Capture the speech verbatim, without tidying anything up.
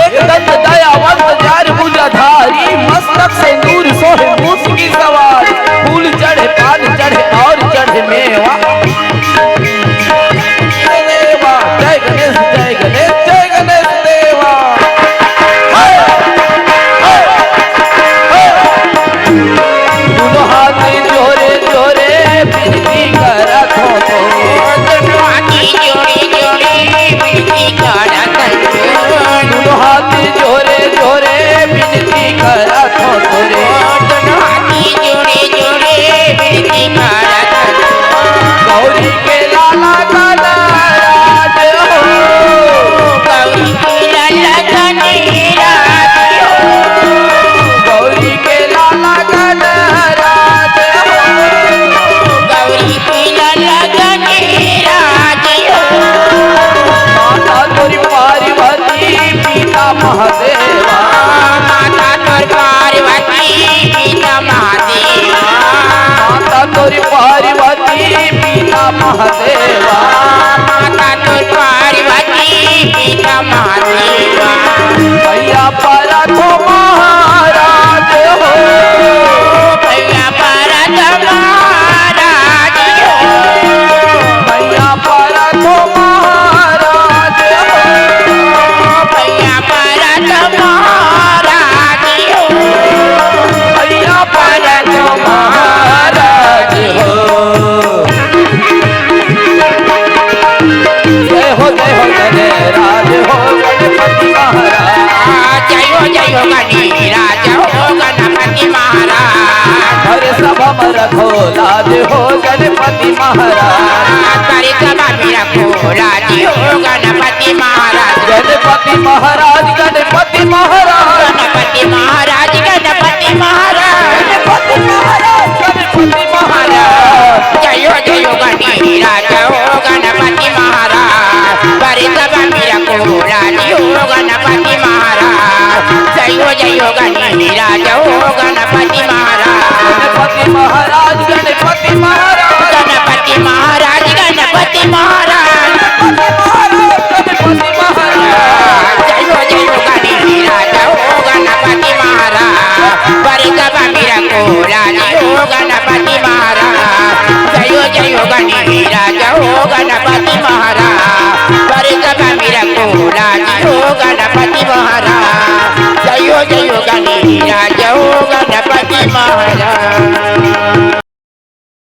दंत दयावंत चार भुजाधारी, मस्तक सिंदूर सोहे मूस की सवारी। फूल चढ़े, पान चढ़े और चढ़े मेवा। देवा, जय गणेश, जय गणेश, जय गणेश देवा। हे, हे, हे। दुनो हाथ जोरे जोरे बिनती करत हों तोर। दुनो हाथ जोरे जोरे बिनती करत हों तोर। दुनो हाथ जोरे जोरे बिनती करत हों तोर। दुनो हाथ जोरे जोरे बिनती करत हों तोर। गौरी के लाला गणराज हो। गौरी के लाला गणराज हो। गौरी के लाला गणराज हो। गौरी के लाला गणराज हो। माता तोरी पार्वती, पिता महादेवा। माता तोरी पार्वती, पिता महादेवा। माता तोरी पार्वती, पिता महादेवा। माता तोरी पार्वती, पिता महादेवा। भैया परत हों महाराज हो। भैया परत हों महाराज हो। भैया परत हों महाराज हो। भैया परत हों महाराज हो। भैया परत हों महाराज हो। जय हो, जय हो, गणराज हो, गणपति महाराज। जय हो, जय हो, गणराज हो, गणपति महाराज। अरे सभा में रखो लाज हो, गणपति महाराज। अरे सभा में रखो लाज हो, गणपति महाराज। गणपति महाराज, गणपति महाराज। गणपति महाराज, गणपति महाराज। गणपति महाराज, गणपति महाराज। जय हो, जय हो, गणराज हो, गणपति महाराज। अरे सभा में रखो लाज हो, गणपति महाराज। जय हो, जय हो, गणराज हो, गणपति महाराज। गणपति महाराज, गणपति महाराज। गणपति महाराज, गणपति महाराज। गणपति महाराज, गणपति महाराज। जय हो, जय हो, गणराज हो, गणपति महाराज। अरे सभा में रखो लाज हो, गणपति महाराज। जय हो, जय हो, गणराज हो, गणपति महाराज। अरे सभा में रखो लाज हो, गणपति महाराज। जय हो, जय हो, गणराज हो, गणपति महाराज।